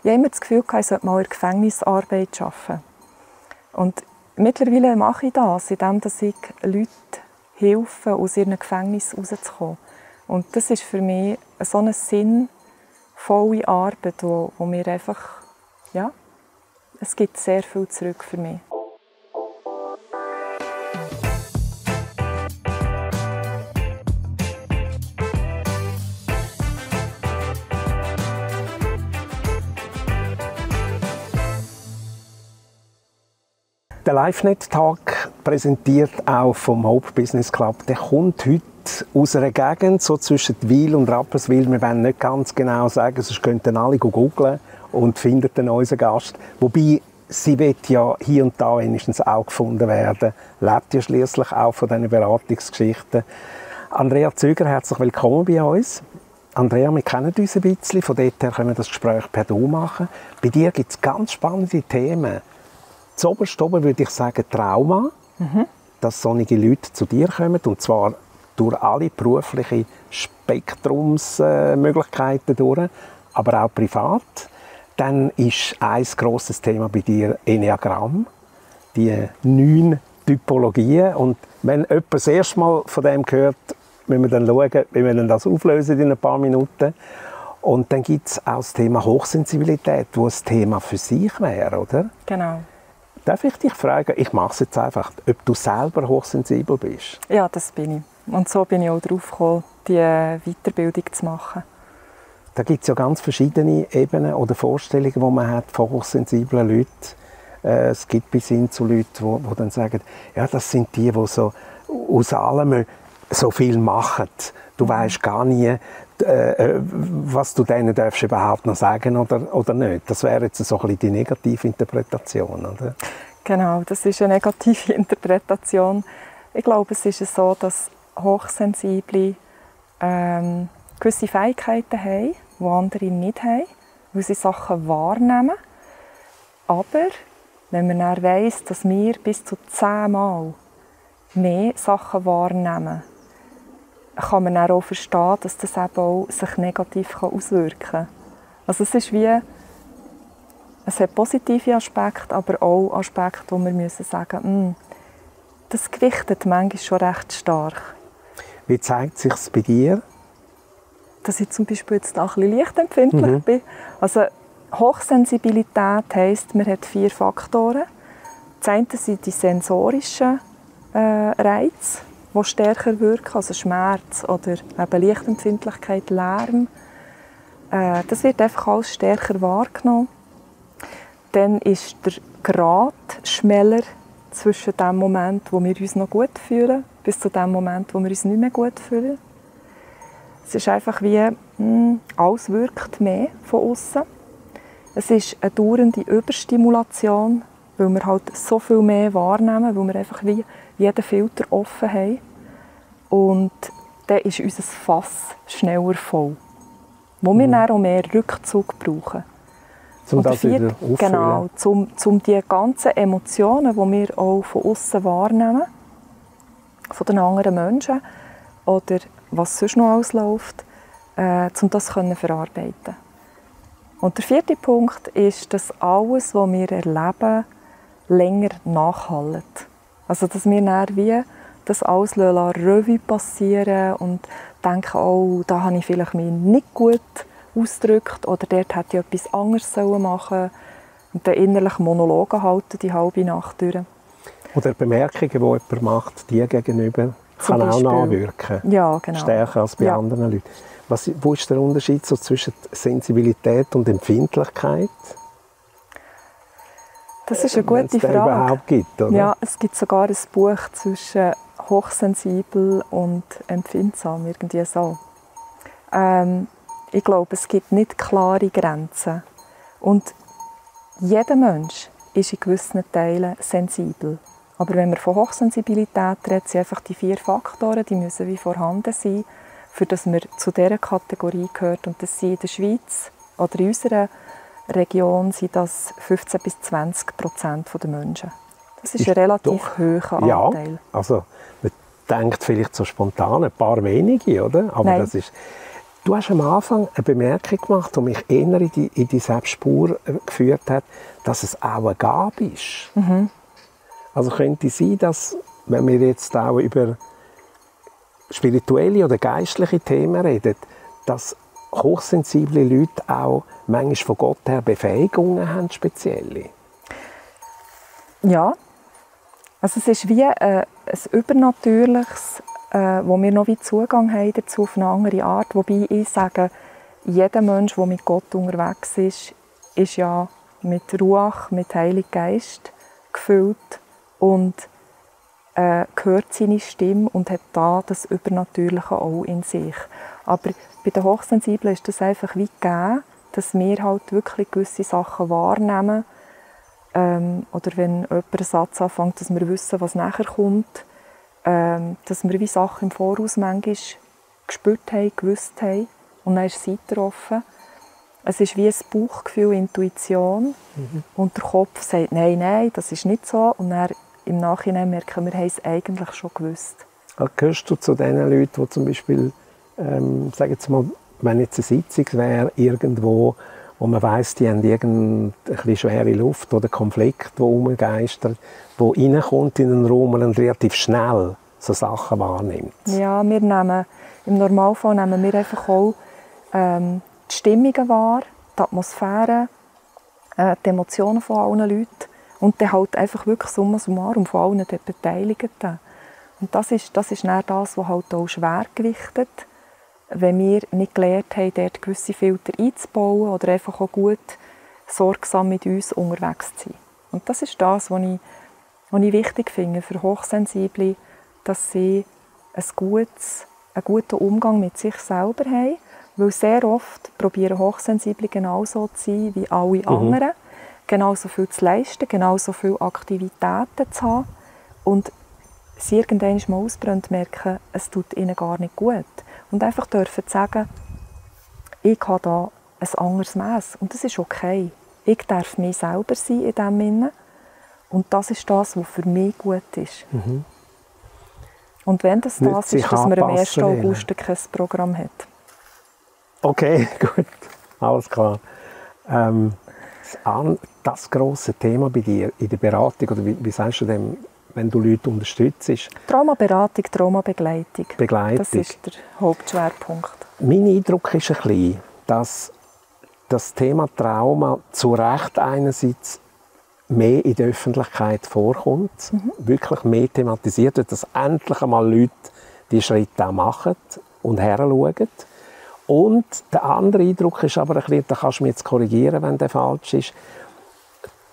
Ich habe immer das Gefühl, ich sollte mal in der Gefängnisarbeit arbeiten. Und mittlerweile mache ich das, indem ich Leuten helfe, aus ihrem Gefängnis rauszukommen. Und das ist für mich so eine sinnvolle Arbeit, wo mir einfach, ja, es gibt sehr viel zurück für mich. Der LiveNet-Tag, präsentiert auch vom Hope Business Club, der kommt heute aus einer Gegend, so zwischen Wil und Rapperswil. Wir wollen nicht ganz genau sagen, sonst könnten alle googeln und finden dann unseren Gast. Wobei, sie wird ja hier und da wenigstens auch gefunden werden. Lebt ja schliesslich auch von diesen Beratungsgeschichten. Andrea Zöger, herzlich willkommen bei uns. Andrea, wir kennen uns ein bisschen, von dort her können wir das Gespräch per Du machen. Bei dir gibt es ganz spannende Themen. Zuoberst oben würde ich sagen Trauma, dass solche Leute zu dir kommen, und zwar durch alle beruflichen Spektrumsmöglichkeiten durch, aber auch privat. Dann ist ein grosses Thema bei dir Enneagramm, die 9 Typologien. Und wenn jemand das erste Mal von dem hört, müssen wir dann schauen, wie wir das auflösen in ein paar Minuten. Und dann gibt es auch das Thema Hochsensibilität, wo ein Thema für sich wäre, oder? Genau. Darf ich dich fragen, ich mache es jetzt einfach, ob du selber hochsensibel bist? Ja, das bin ich. Und so bin ich auch darauf gekommen, diese Weiterbildung zu machen. Da gibt es ja ganz verschiedene Ebenen oder Vorstellungen, die man hat von hochsensiblen Leuten. Es gibt bis hin zu Leuten, die dann sagen, ja, das sind die so aus allem so viel machen. Du weisst gar nie, was du denen darfst überhaupt noch sagen oder nicht. Das wäre jetzt so ein bisschen die negative Interpretation, oder? Genau, das ist eine negative Interpretation. Ich glaube, es ist so, dass Hochsensible gewisse Fähigkeiten haben, die andere nicht haben, weil sie Sachen wahrnehmen. Aber wenn man dann weiss, dass wir bis zu 10 Mal mehr Sachen wahrnehmen, kann man dann auch verstehen, dass das eben auch sich negativ auswirken kann. Also es ist wie, es hat positive Aspekte, aber auch Aspekte, wo wir müssen sagen, das gewichtet manchmal schon recht stark. Wie zeigt es sich bei dir? Dass ich zum Beispiel jetzt auch ein bisschen lichtempfindlich bin. Also Hochsensibilität heisst, man hat 4 Faktoren. Das eine sind die sensorischen Reize, die stärker wirken, also Schmerz oder eben Lichtempfindlichkeit, Lärm. Das wird einfach alles stärker wahrgenommen. Dann ist der Grad schmäler zwischen dem Moment, wo wir uns noch gut fühlen, bis zu dem Moment, wo wir uns nicht mehr gut fühlen. Es ist einfach wie, alles wirkt mehr von außen. Es ist eine dauernde Überstimulation, weil wir halt so viel mehr wahrnehmen, weil wir einfach wie jeden Filter offen haben. Und dann ist unser Fass schneller voll. Wo wir dann auch mehr Rückzug brauchen. Um das wieder auffüllen. Genau, um die ganzen Emotionen, die wir auch von außen wahrnehmen, von den anderen Menschen oder was sonst noch ausläuft, um das zu verarbeiten. Und der 4. Punkt ist, dass alles, was wir erleben, länger nachhallt. Also, dass wir dann wie das alles Revue passieren und denken, oh, da habe ich vielleicht mich nicht gut ausgedrückt oder dort hätte ich etwas anderes machen sollen. Und dann innerlich Monologe halten, die halbe Nacht durch. Oder Bemerkungen, die jemand macht, die gegenüber, kann auch nachwirken. Ja, genau. Stärker als bei anderen Leuten. Wo ist der Unterschied so zwischen Sensibilität und Empfindlichkeit? Das ist eine gute Frage. Überhaupt gibt, oder? Ja, es gibt sogar ein Buch zwischen hochsensibel und empfindsam, irgendwie so. Ich glaube, es gibt nicht klare Grenzen. Und jeder Mensch ist in gewissen Teilen sensibel. Aber wenn wir von Hochsensibilität reden, sind einfach die 4 Faktoren, die müssen wie vorhanden sein, für dass man zu dieser Kategorie gehört. Und das sind in der Schweiz oder in unserer Region sind das 15-20% der Menschen. Das ist ein relativ hoher Anteil. Ja, also man denkt vielleicht so spontan ein paar wenige, oder? Aber Nein. das ist... Du hast am Anfang eine Bemerkung gemacht, die mich eher in die Selbstspur geführt hat, dass es auch eine Gabe ist. Also könnte es sein, dass, wenn wir jetzt auch über spirituelle oder geistliche Themen reden, dass hochsensible Leute auch manchmal von Gott her Befähigungen haben, spezielle? Ja, also es ist wie ein Übernatürliches, wo wir noch wie Zugang haben dazu auf eine andere Art. Wobei ich sage, jeder Mensch, der mit Gott unterwegs ist ja mit Ruach, mit Heiligen Geist gefüllt und hört seine Stimme und hat da das Übernatürliche auch in sich. Aber bei den Hochsensiblen ist das einfach wie gegeben, dass wir halt wirklich gewisse Sachen wahrnehmen. Oder wenn jemand einen Satz anfängt, dass wir wissen, was nachher kommt. Dass wir wie Sachen im Voraus manchmal gespürt haben, gewusst haben. Und dann ist es weitergelaufen. Es ist wie ein Bauchgefühl, Intuition. Und der Kopf sagt, nein, das ist nicht so. Und dann im Nachhinein merken wir, haben es eigentlich schon gewusst. Gehörst du zu den Leuten, die zum Beispiel, sagen jetzt mal, wenn jetzt eine Sitzung wäre, irgendwo, wo man weiss, die haben irgendeine schwere Luft oder Konflikt, der rumgeistert, der reinkommt in einen Raum und relativ schnell so Sachen wahrnimmt? Ja, im Normalfall nehmen wir einfach auch die Stimmungen wahr, die Atmosphäre, die Emotionen von allen Leuten und dann halt einfach wirklich summa summarum von allen den Beteiligten. Und das ist dann das, was halt auch schwer gewichtet, wenn wir nicht gelernt haben, dort gewisse Filter einzubauen oder einfach auch gut sorgsam mit uns unterwegs zu sein. Und das ist das, was ich wichtig finde für Hochsensible, dass sie einen guten Umgang mit sich selber haben, weil sehr oft probieren Hochsensible genauso zu sein wie alle anderen, genauso viel zu leisten, genauso viele Aktivitäten zu haben und sie irgendwann mal ausbrennt, merken, es tut ihnen gar nicht gut. Und einfach dürfen sagen, ich habe da ein anderes Mass und das ist okay. Ich darf mich selber sein in dem Sinne. Und das ist das, was für mich gut ist. Und wenn das ist, dass man am 1. August kein Programm hat. Okay, gut. Alles klar. Das grosse Thema bei dir in der Beratung, oder wie sagst du dem, wenn du Leute unterstützt? Traumaberatung, Traumabegleitung. Das ist der Hauptschwerpunkt. Mein Eindruck ist ein bisschen, dass das Thema Trauma zu Recht einerseits mehr in der Öffentlichkeit vorkommt, wirklich mehr thematisiert wird, dass endlich einmal Leute die Schritte auch machen und heranschauen. Und der andere Eindruck ist aber ein bisschen, da kannst du mich jetzt korrigieren, wenn der falsch ist,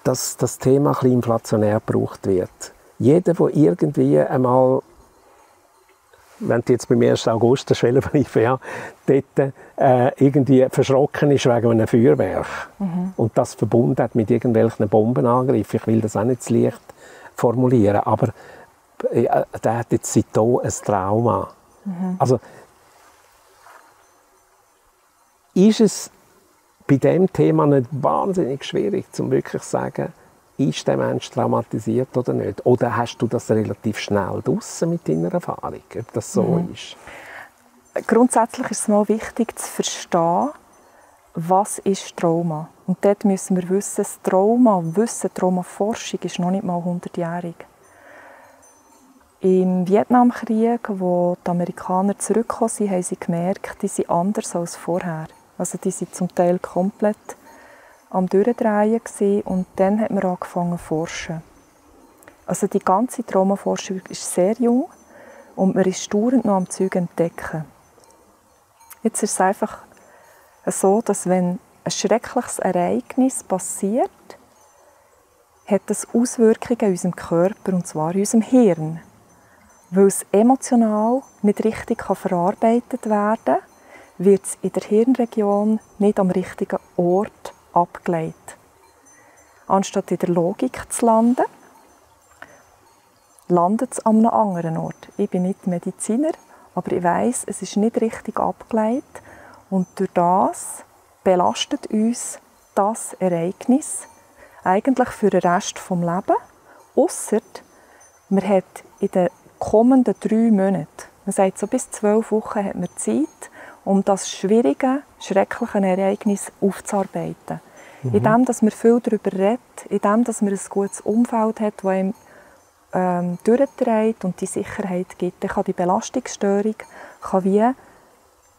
dass das Thema ein bisschen inflationär gebraucht wird. Jeder, der irgendwie einmal, wenn du jetzt beim 1. August den Schwellenbrief dort irgendwie verschrocken ist wegen einem Feuerwerk und das verbunden hat mit irgendwelchen Bombenangriffen, ich will das auch nicht zu leicht formulieren, aber der hat jetzt seitdem ein Trauma. Also, ist es bei diesem Thema nicht wahnsinnig schwierig, um wirklich zu sagen, ist der Mensch traumatisiert oder nicht? Oder hast du das relativ schnell draussen mit deiner Erfahrung, ob das so ist? Grundsätzlich ist es mal wichtig zu verstehen, was ist Trauma. Und dort müssen wir wissen, das Traumaforschung ist noch nicht mal 100-jährig. Im Vietnamkrieg, wo die Amerikaner zurückgekommen sind, haben sie gemerkt, die sind anders als vorher. Also die sind zum Teil komplett am Durchdrehen gewesen, und dann hat man angefangen zu forschen. Also die ganze Traumaforschung ist sehr jung und man ist dauernd noch am Zeug entdecken. Jetzt ist es einfach so, dass wenn ein schreckliches Ereignis passiert, hat das Auswirkungen in unserem Körper, und zwar in unserem Hirn. Weil es emotional nicht richtig verarbeitet werden kann, wird es in der Hirnregion nicht am richtigen Ort abgeleitet. Anstatt in der Logik zu landen, landet es an einem anderen Ort. Ich bin nicht Mediziner, aber ich weiss, es ist nicht richtig abgeleitet, und durch das belastet uns das Ereignis eigentlich für den Rest des Lebens, ausser man hat in den kommenden 3 Monaten, man sagt so bis 12 Wochen, hat man Zeit, um das schwierige, schreckliche Ereignis aufzuarbeiten. Indem, dass man viel darüber redet, indem, dass man ein gutes Umfeld hat, das einem durchträgt und die Sicherheit gibt, dann kann die Belastungsstörung wie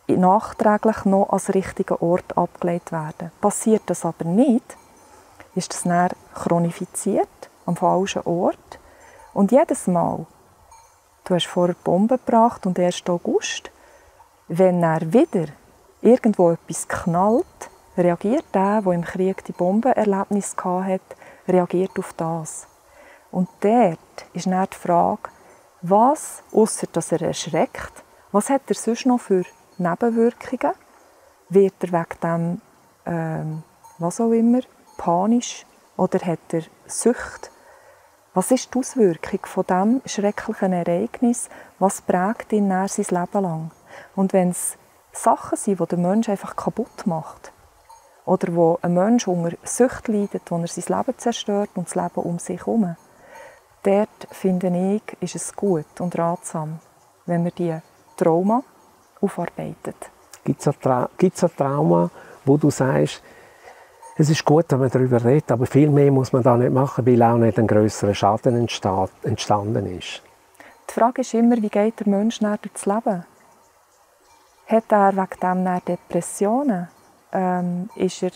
nachträglich noch als richtiger Ort abgelegt werden. Passiert das aber nicht, ist das dann chronifiziert, am falschen Ort. Und jedes Mal, du hast vorher die Bombe gebracht und 1. August, wenn er wieder irgendwo etwas knallt, reagiert der im Krieg die Bombenerlebnis hatte, reagiert auf das. Und dort ist dann die Frage, was, ausser dass er erschreckt, was hat er sonst noch für Nebenwirkungen? Wird er wegen dem, was auch immer, panisch oder hat er Sucht? Was ist die Auswirkung von diesem schrecklichen Ereignis? Was prägt ihn dann sein Leben lang? Und wenn es Sachen sind, die der Mensch einfach kaputt macht, oder wo ein Mensch unter Sucht leidet, wo er sein Leben zerstört und das Leben um sich herum, dort, finde ich, ist es gut und ratsam, wenn man diese Trauma aufarbeitet. Gibt es ein Trauma, wo du sagst, es ist gut, wenn man darüber redet, aber viel mehr muss man da nicht machen, weil auch nicht ein grösserer Schaden entstanden ist? Die Frage ist immer, wie geht der Mensch durch das Leben? Hat er wegen dem Depressionen? Ist er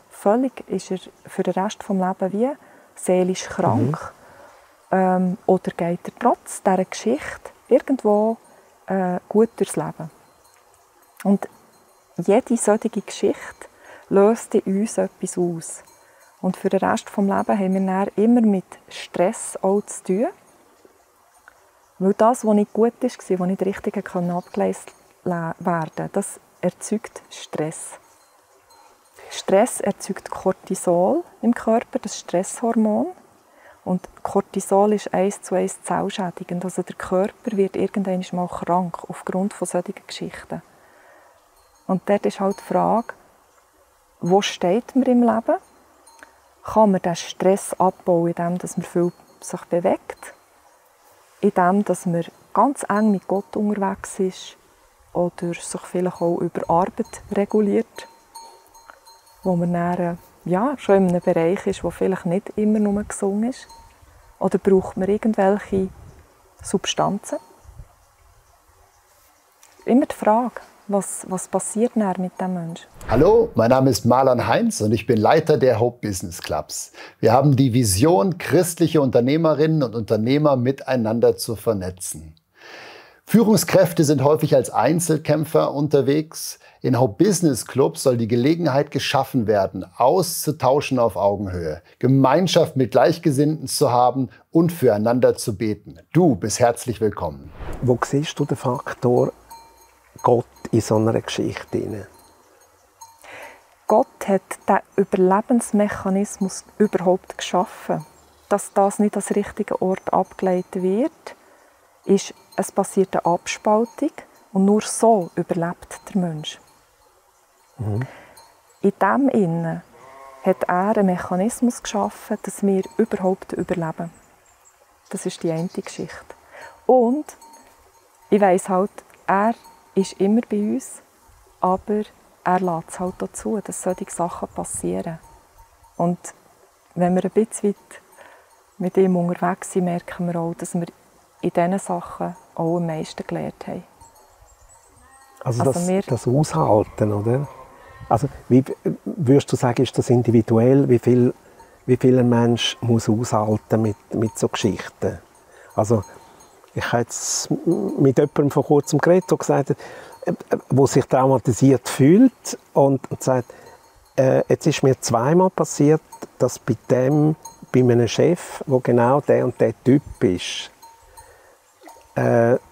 für den Rest des Lebens wie seelisch krank? Oder geht er trotz dieser Geschichte irgendwo gut durchs Leben? Und jede solche Geschichte löst in uns etwas aus. Und für den Rest des Lebens haben wir dann immer mit Stress auch zu tun. Weil das, was nicht gut war, was nicht richtig abgelesen werden konnte, das erzeugt Stress. Stress erzeugt Cortisol im Körper, das Stresshormon. Und Cortisol ist 1:1 zellschädigend. Also der Körper wird irgendwann mal krank aufgrund von solchen Geschichten. Und dort ist halt die Frage, wo steht man im Leben? Kann man den Stress abbauen, indem man viel sich bewegt? Indem man ganz eng mit Gott unterwegs ist? Oder sich vielleicht auch über Arbeit reguliert? Wo man dann, schon in einem Bereich ist, der vielleicht nicht immer nur gesund ist? Oder braucht man irgendwelche Substanzen? Immer die Frage, was passiert dann mit dem Menschen? Hallo, mein Name ist Marlon Heinz und ich bin Leiter der Hope Business Clubs. Wir haben die Vision, christliche Unternehmerinnen und Unternehmer miteinander zu vernetzen. Führungskräfte sind häufig als Einzelkämpfer unterwegs. In Hope Business Clubs soll die Gelegenheit geschaffen werden, auszutauschen auf Augenhöhe, Gemeinschaft mit Gleichgesinnten zu haben und füreinander zu beten. Du bist herzlich willkommen. Wo siehst du den Faktor Gott in so einer Geschichte? Gott hat diesen Überlebensmechanismus überhaupt geschaffen. Dass das nicht als richtiger Ort abgeleitet wird, ist, es passiert eine Abspaltung und nur so überlebt der Mensch. In dem Innen hat er einen Mechanismus geschaffen, dass wir überhaupt überleben. Das ist die eine Geschichte. Und ich weiss halt, er ist immer bei uns, aber er lässt es halt dazu, dass solche Sachen passieren. Und wenn wir ein bisschen mit ihm unterwegs sind, merken wir auch, dass wir in diesen Sachen auch am meisten gelernt haben. Also das Aushalten, oder? Also wie würdest du sagen, ist das individuell, wie viel ein Mensch muss aushalten mit so Geschichten? Also ich habe jetzt mit jemandem vor kurzem geredet, der gesagt hat, der sich traumatisiert fühlt und sagt, jetzt ist mir zweimal passiert, dass bei einem Chef, der genau der und der Typ ist,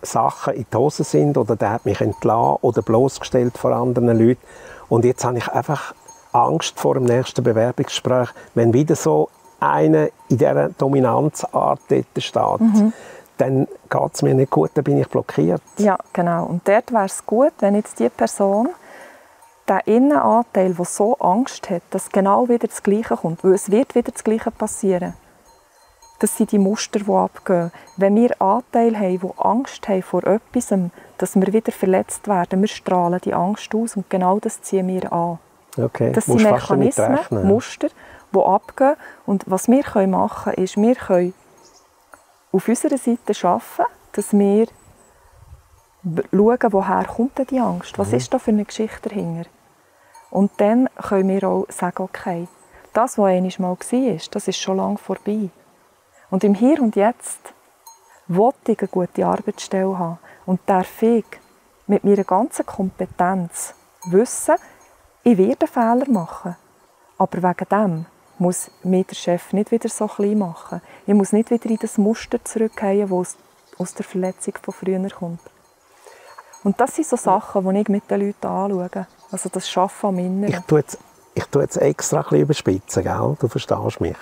Sachen in die Hose sind oder der hat mich entlassen oder bloßgestellt vor anderen Leuten. Und jetzt habe ich einfach Angst vor dem nächsten Bewerbungsgespräch, wenn wieder so einer in dieser Dominanzart dort steht. Dann geht es mir nicht gut, dann bin ich blockiert. Ja, genau. Und dort wäre es gut, wenn jetzt die Person den Innenanteil, der so Angst hat, dass genau wieder das Gleiche kommt, weil es wird wieder das Gleiche passieren, Das sind die Muster, die abgehen. Wenn wir Anteile haben, die Angst haben vor etwas, dass wir wieder verletzt werden, wir strahlen die Angst aus und genau das ziehen wir an. Okay. Das sind Mechanismen, Muster, die abgehen. Und was wir machen können, ist, wir können auf unserer Seite arbeiten, dass wir schauen, woher kommt denn die Angst? Was ist da für eine Geschichte dahinter? Und dann können wir auch sagen, okay, das, was einmal war, das ist schon lange vorbei. Und im Hier und Jetzt will ich eine gute Arbeitsstelle haben und darf ich mit meiner ganzen Kompetenz wissen, ich werde Fehler machen. Aber wegen dem muss mir der Chef nicht wieder so klein machen. Ich muss nicht wieder in das Muster zurückgehen, das aus der Verletzung von früher kommt. Und das sind so Sachen, die ich mit den Leuten anschaue. Also das Arbeiten am Inneren. Ich tue jetzt extra ein bisschen überspitzen, gell? Du verstehst mich.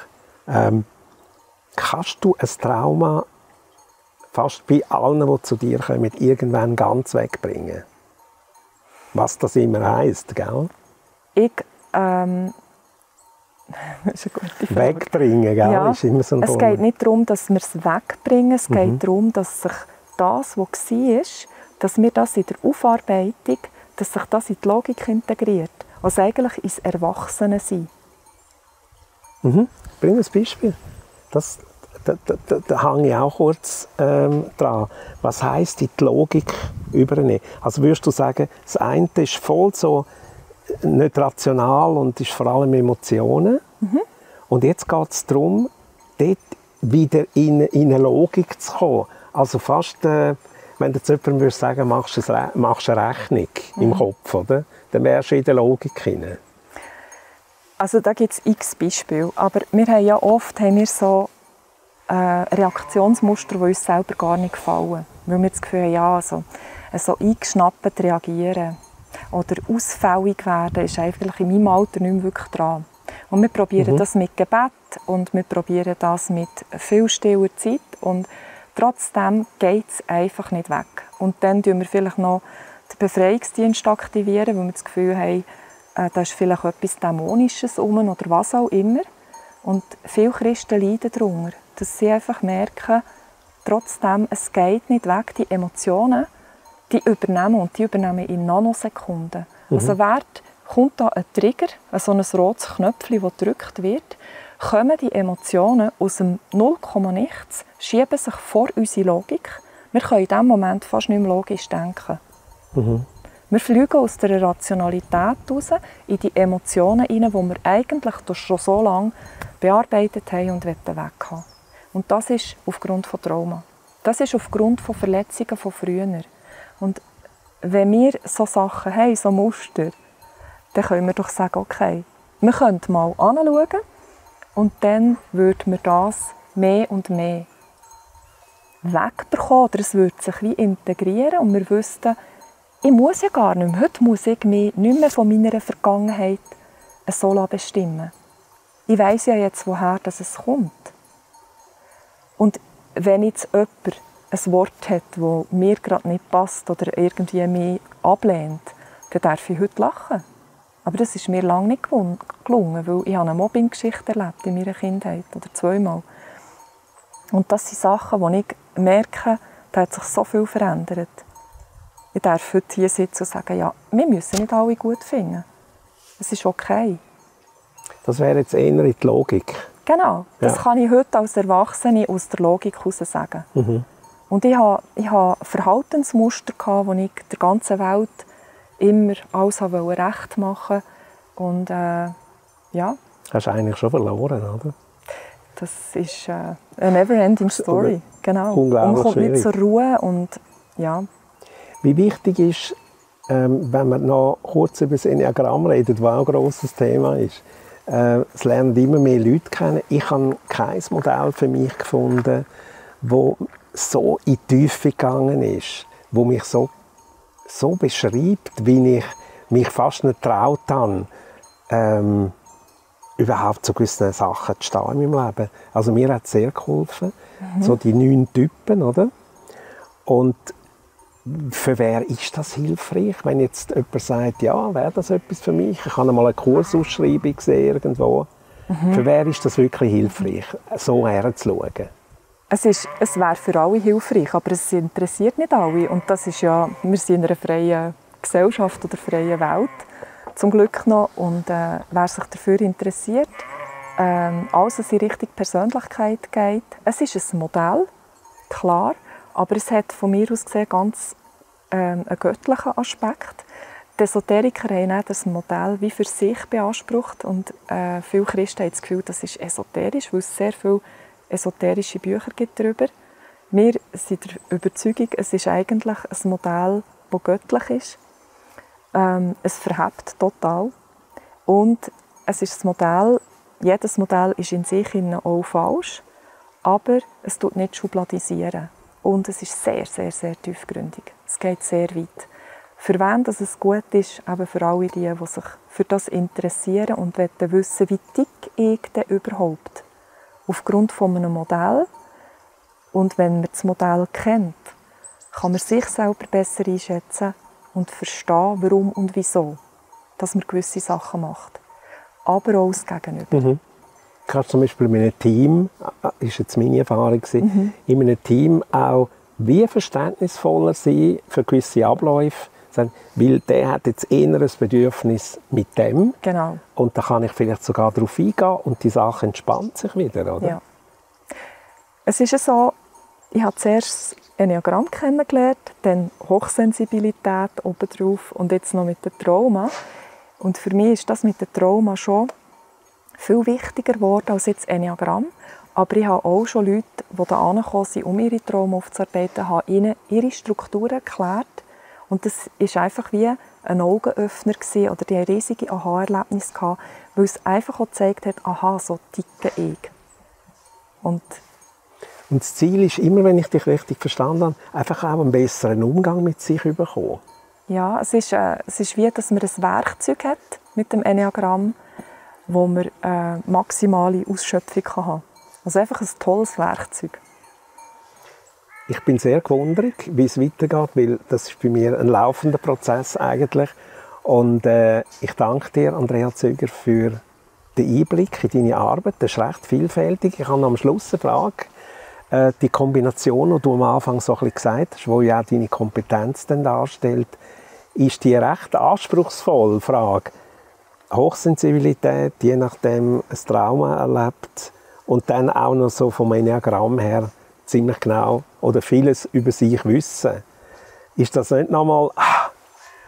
Kannst du ein Trauma fast bei allen, die zu dir kommen, irgendwann ganz wegbringen? Was das immer heisst, gell? Das ist eine gute Frage. Wegbringen, gell? Ja, ist immer so ein es geht nicht darum, dass wir es wegbringen. Es geht darum, dass sich das, was war, dass wir das in der Aufarbeitung, dass sich das in die Logik integriert. Also eigentlich ins Erwachsene-Sein. Bring ein Beispiel. Da hänge ich auch kurz dran. Was heisst in die Logik übernehmen? Also würdest du sagen, das eine ist voll so nicht rational und ist vor allem Emotionen. Und jetzt geht es darum, dort wieder in eine Logik zu kommen. Also fast, wenn jetzt jemand würde sagen, machst du eine Rechnung im Kopf, oder? Dann wärst du in der Logik hinein. Also da gibt es x Beispiele, aber wir haben ja oft so Reaktionsmuster, die uns selber gar nicht gefallen. Weil wir das Gefühl haben, ja, so eingeschnappt reagieren oder ausfällig werden, ist eigentlich in meinem Alter nicht mehr wirklich dran. Und wir probieren das mit Gebet und wir probieren das mit viel stiller Zeit und trotzdem geht es einfach nicht weg. Und dann aktivieren wir vielleicht noch den Befreiungsdienst, aktivieren, weil wir das Gefühl haben, da ist vielleicht etwas Dämonisches rum oder was auch immer. Und viele Christen leiden darunter, dass sie einfach merken, trotzdem, es geht nicht weg, die Emotionen, die übernehmen und die übernehmen in Nanosekunden. Also kommt da ein Trigger, so ein rotes Knöpfchen, das gedrückt wird, kommen die Emotionen aus dem 0,nichts, schieben sich vor unsere Logik. Wir können in diesem Moment fast nicht mehr logisch denken. Wir fliegen aus der Rationalität raus in die Emotionen hinein, die wir eigentlich schon so lange bearbeitet haben und weg haben. Und das ist aufgrund von Trauma. Das ist aufgrund von Verletzungen von früher. Und wenn wir so Sachen haben, so Muster, dann können wir doch sagen, okay, wir können mal anschauen und dann würden wir das mehr und mehr wegbekommen oder es würde sich wie integrieren und wir wüssten, ich muss ja gar nicht mehr. Heute muss ich mich nicht mehr von meiner Vergangenheit so bestimmen. Ich weiss ja jetzt, woher es kommt. Und wenn jetzt jemand ein Wort hat, das mir gerade nicht passt oder irgendwie mich ablehnt, dann darf ich heute lachen. Aber das ist mir lange nicht gelungen, weil ich eine Mobbing-Geschichte erlebt in meiner Kindheit oder zweimal. Und das sind Sachen, wo ich merke, da hat sich so viel verändert. Ich darf heute hier sitzen und sagen, ja, wir müssen nicht alle gut finden. Es ist okay. Das wäre jetzt eher in die Logik. Genau, das kann ich heute als Erwachsene aus der Logik heraus sagen. Und ich hatte Verhaltensmuster, wo ich der ganzen Welt immer alles recht machen wollte. Und ja. Hast du eigentlich schon verloren, oder? Das ist eine never-ending story. Genau. Unglaublich man kommt schwierig. nicht zur Ruhe und ja. Wie wichtig ist, wenn wir noch kurz über das Enneagramm reden, das auch ein grosses Thema ist. Es lernen immer mehr Leute kennen. Ich habe kein Modell für mich gefunden, das so in die Tiefe gegangen ist, das mich so beschreibt, wie ich mich fast nicht getraut habe, überhaupt zu gewissen Sachen zu stehen in meinem Leben. Also mir hat es sehr geholfen. So die 9 Typen, oder? Und für wer ist das hilfreich? Wenn jetzt jemand sagt, ja, wäre das etwas für mich? Ich habe mal eine Kursausschreibung gesehen irgendwo. Für wer ist das wirklich hilfreich, so herzuschauen? Es wäre für alle hilfreich, aber es interessiert nicht alle. Und das ist ja, wir sind in einer freien Gesellschaft oder freien Welt, zum Glück noch. Und wer sich dafür interessiert, alles, was in Richtung Persönlichkeit geht, es ist ein Modell, klar, aber es hat von mir aus gesehen ganz einen göttlichen Aspekt. Die Esoteriker haben auch das Modell wie für sich beansprucht und viele Christen haben das Gefühl, das ist esoterisch, weil es sehr viele esoterische Bücher gibt darüber. Wir sind der Überzeugung, es ist eigentlich ein Modell, das göttlich ist. Es verhebt total. Und es ist das Modell, jedes Modell ist in sich auch falsch, aber es tut nicht schubladisieren. Und es ist sehr, sehr, sehr tiefgründig. Es geht sehr weit. Für wen dass es gut ist, eben für alle die sich für das interessieren und wissen, wie dick ich denn überhaupt aufgrund von einem Modell. Und wenn man das Modell kennt, kann man sich selber besser einschätzen und verstehen, warum und wieso, dass man gewisse Sachen macht. Aber auch das Gegenüber. Gerade zum Beispiel in einem Team, ist jetzt meine Erfahrung, in einem Team auch wie verständnisvoller sein für gewisse Abläufe, weil der hat jetzt eher ein Bedürfnis mit dem. Genau. Und da kann ich vielleicht sogar darauf eingehen und die Sache entspannt sich wieder, oder? Ja. Es ist so, ich habe zuerst das Enneagramm kennengelernt, dann Hochsensibilität obendrauf und jetzt noch mit dem Trauma. Und für mich ist das mit dem Trauma schon viel wichtiger geworden als jetzt das Enneagramm. Aber ich habe auch schon Leute, die da angekommen sind, um ihre Trauma aufzuarbeiten, habe ihnen ihre Struktur erklärt. Und das war einfach wie ein Augenöffner gewesen, oder die haben riesige Aha-Erlebnisse gehabt, weil es einfach auch gezeigt hat, aha, so ticke ich. Und das Ziel ist immer, wenn ich dich richtig verstanden habe, einfach auch einen besseren Umgang mit sich zu bekommen. Ja, es ist wie, dass man ein Werkzeug hat mit dem Enneagramm, wo man maximale Ausschöpfung haben kann. Also einfach ein tolles Werkzeug. Ich bin sehr gewundert, wie es weitergeht, weil das ist bei mir ein laufender Prozess eigentlich. Und ich danke dir, Andrea Züger, für den Einblick in deine Arbeit. Das ist recht vielfältig. Ich habe am Schluss eine Frage. Die Kombination, die du am Anfang so ein bisschen gesagt hast, die ja auch deine Kompetenz dann darstellt, ist die recht anspruchsvolle Frage. Hochsensibilität, je nachdem ein Trauma erlebt und dann auch noch so vom Enneagramm her ziemlich genau oder vieles über sich wissen. Ist das nicht nochmal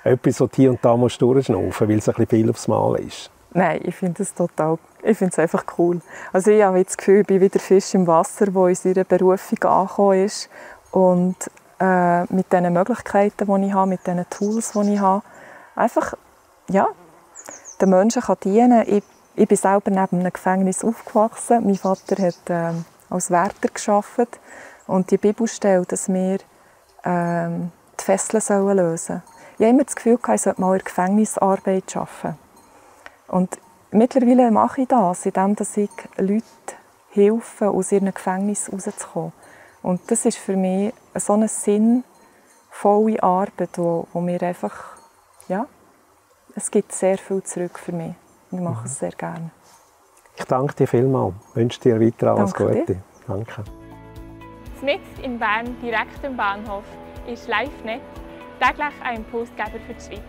etwas, was hier und da musst du durchschnaufen, weil es ein bisschen viel aufs Mal ist? Nein, ich finde es einfach cool. Also ich habe jetzt das Gefühl, ich bin wieder Fisch im Wasser, der in seiner Berufung angekommen ist. Und mit den Möglichkeiten, die ich habe, mit den Tools, die ich habe, einfach, ja, den Menschen kann dienen. Ich bin selber neben einem Gefängnis aufgewachsen. Mein Vater hat als Wärter gearbeitet. Und die Bibel stellt, dass wir die Fesseln lösen sollen. Ich habe immer das Gefühl, ich sollte mal in der Gefängnisarbeit arbeiten. Und mittlerweile mache ich das, indem ich Leuten helfe, aus ihrem Gefängnis rauszukommen. Und das ist für mich so eine sinnvolle Arbeit, wo mir einfach, ja, es gibt sehr viel zurück für mich. Ich mache es sehr gerne. Ich danke dir vielmals. Ich wünsche dir weiter alles Danke Gute. dir. Danke. Mitten in Bern, direkt am Bahnhof, ist LiveNet täglich ein Impulsgeber für die Schweiz.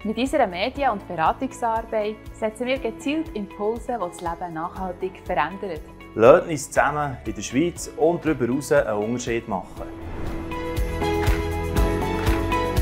Mit unserer Medien- und Beratungsarbeit setzen wir gezielt Impulse, die das Leben nachhaltig verändern. Lasst uns zusammen in der Schweiz und darüber hinaus einen Unterschied machen.